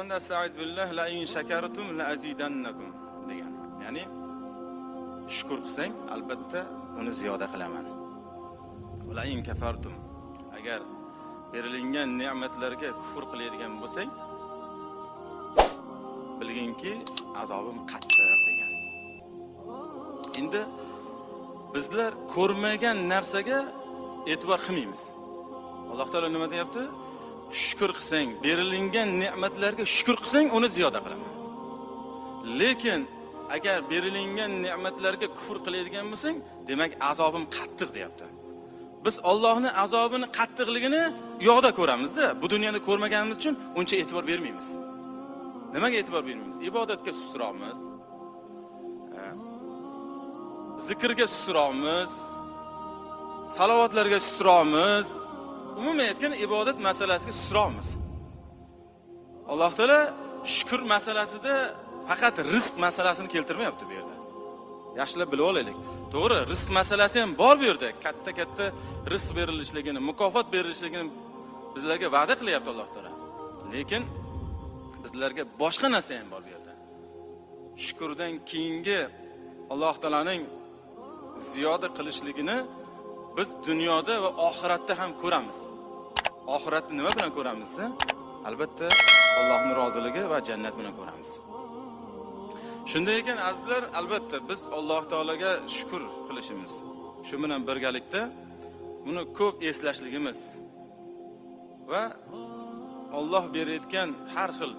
Qur'onda astag'firullah la in shakartum la azidannakum degan. Ya'ni shukr qilsang, albatta uni ziyoda qilaman. La in kafartum, agar berilingan ne'matlarga kufr qiladigan bo'lsang, bilginki azobim qattiq degan. Endi bizlar ko'rmagan narsaga e'tibor qilmaymiz. Alloh taolo nima deyapti? Shukr qilsang, berilingan ne'matlarga shukr qilsang, uni ziyoda qilaman. Lekin agar berilingan ne'matlarga kufr qiladigan bo'lsang, demak azobim qattiq deyapti. Biz Allohning azobini qattiqligini u yoqda ko'ramiz-da, bu dunyoda ko'rmaganimiz uchun uncha e'tibor bermaymiz. Nimaga e'tibor bermaymiz? Ibodatga sustroqmiz, zikrga sustroqmiz, salovatlarga sustroqmiz, umuman aytganda ibodat masalasiga sustroqmiz. Alloh taolo shukr masalasida faqat rizq masalasini keltirmayapti bu yerda. Yaxshilab bilib olaylik. To'g'ri, rizq masalasi ham bor bu yerda. Katta-katta rizq berilishligini, mukofot berilishligini bizlarga va'da qilyapti Alloh taolo. Lekin bizlarga boshqa narsa ham bor bu yerda. Shukrdan keyingi Alloh taolaning ziyoda qilishligini biz dunyoda va oxiratda ham ko'ramiz. Oxiratni nima bilan ko'ramiz? Albatta Allohning roziligi va jannat bilan ko'ramiz. Shunday ekan azizlar, albatta biz Alloh taolaga shukr qilishimiz, shu bilan birgalikda buni ko'p eslashligimiz va Alloh berayotgan har xil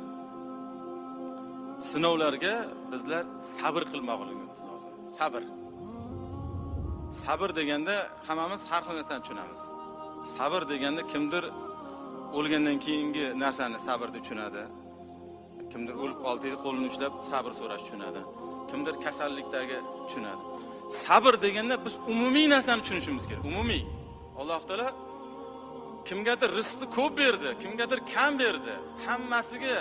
sinovlarga bizlar sabr qilmoqligimiz lozim. Sabr. Sabr deganda hammamiz har xil narsani tushunamiz. Sabr deganda kimdir o'lgandan keyingi narsani sabr deb tushunadi. Kimdir o'lib qoldi deydi, qo'lini ushlab sabr so'rash tushunadi. Kimdir kasallikdagi tushunadi. Sabr deganda biz umumiy narsani tushunishimiz kerak. Umumiy. Alloh taolo kimgadir rizqni ko'p berdi, kimgadir kam berdi. Hammasiga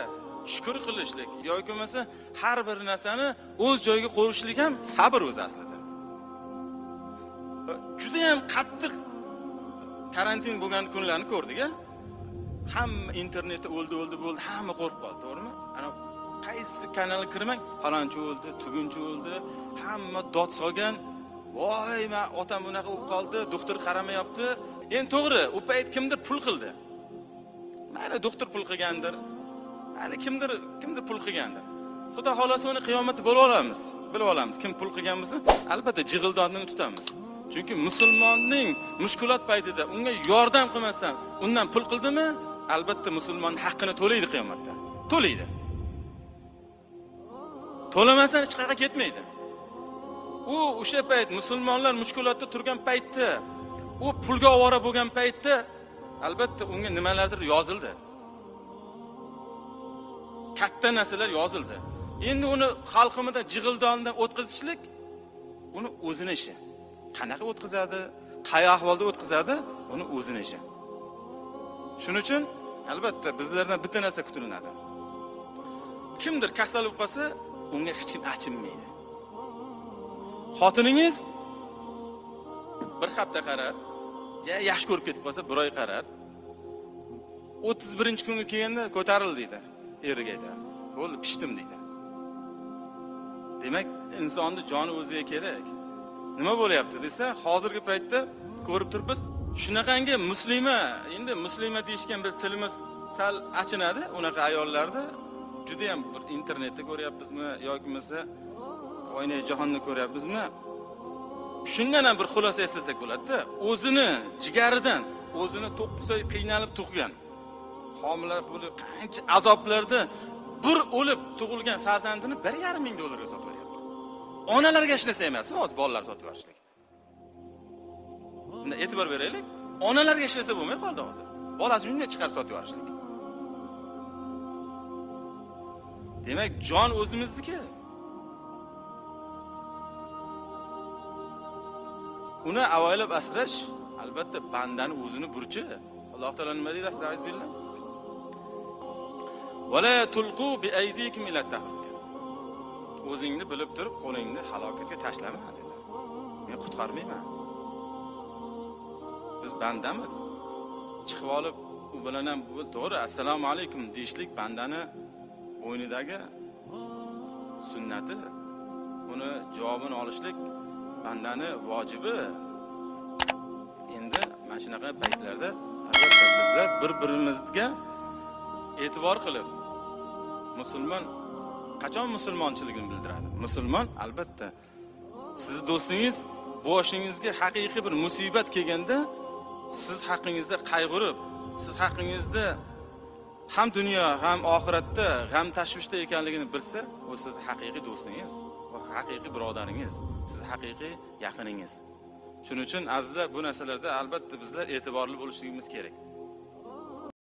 shukr qilishlik yoki bo'lmasa har bir narsani o'z joyiga qo'yishlik ham sabr o'zi aslida. Juda ham qattiq karantin bo'lgan kunlarni ko'rdik-a? Hamma internetda o'ldi, o'ldi, bo'ldi, hamma qo'rqib qoldi, to'g'rimi? Ana qaysi kanalga kirmang, falonchi o'ldi, tugunchi o'ldi, hamma dod solgan. Voy, men otam bunaqa bo'lib qoldi, doktor qaramayapti. Endi to'g'ri, u payt kimdir pul qildi. Mayli doktor pul qilgandir. Mayli kimdir pul qilgandir. Xudo xolasa uni qiyomatda bo'lib olamiz. Bilib olamiz kim pul qilgan bo'lsa, albatta jig'ildonni tutamiz. Chunki musulmonning mushkulot paytida unga yordam qilmasdan undan pul qildimi, albatta musulmon haqqini to'laydi qiyomatda. To'laydi. To'lamasan hech qayerga ketmaydi. U o'sha payt musulmonlar mushkulotda turgan paytda, u pulga ovora bo'lgan paytda albatta unga nimalardir yozildi. Katta narsalar yozildi. Endi uni xalqimizda jig'ildondan o'tkazishlik uni o'zini ishi. Qanaqa o'tkazadi, qay ahvolda o'tkazadi, uni o'zini ishi. Shuning uchun albatta bizlardan bitta narsa kutiladi. Kimdir kasal bo'lib qolsa, unga hech kim achinmaydi. Xotiningiz bir hafta qarar, ya yaxshi ko'rib ketib qolsa, bir oy qarar. 31-kunga kelganda ko'taril deydi, eriga aytadi. Bo'ldi, pishdim deydi. Demak, insonni joni o'ziga kerak. Nima bo'lyapti desa, hozirgi paytda ko'rib turibmiz, shunaqangi muslima, endi muslima deyishgan biz tilimiz sal achinadi, unaqa ayollarni juda ham bir internetda ko'ryapmizmi yoki bo'lmasa oynai jahonni ko'ryapmizmi? Shundan ham bir xulosa yasasak bo'ladi-da, o'zini jigaridan, o'zini 9 oy qiynalib tug'gan, homila bo'lib qancha azoblarda bir o'lib tug'ilgan farzandini 1,5 ming dollarga sotib yuboryapti. Onalarga hech narsa emas, hozir bolalar sotib yuborishlik. Bunda e'tibor beraylik, onalarga hech narsa bo'lmay qoldi hozir. Bolasini shunday chiqarib sotib yuborishlik. Demak, jon o'zimizniki. Uni avaylab asrash albatta bandani o'zini burchi. Alloh taolo nima deydi? Astagfirullah. Va la tulqu bi aydikum ila tahluka. O'zingni bilib turib qo'lingni halokatga tashlama dedilar. Men qutqarmayman. Biz bandamiz. Chiqib olib u bilan ham bu to'g'ri, assalomu alaykum deyishlik bandani bo'ynidagi sunnati, uni javobini olishlik bandani vojibi. Endi mana shunaqa paytlarda albatta bizlar bir-birimizga e'tibor qilib, musulmon qachon musulmonchiligini bildiradi? Musulmon albatta sizni do'stingiz boshingizga haqiqiy bir musibat kelganda siz haqingizda qayg'urib, siz haqingizda ham dunyo ham oxiratda g'am tashvishda ekanligini bilsa, u sizni haqiqiy do'stingiz, u haqiqiy birodaringiz, sizni haqiqiy yaqiningiz. Shuning uchun azizlar, bu narsalarda albatta bizlar e'tiborli bo'lishligimiz kerak.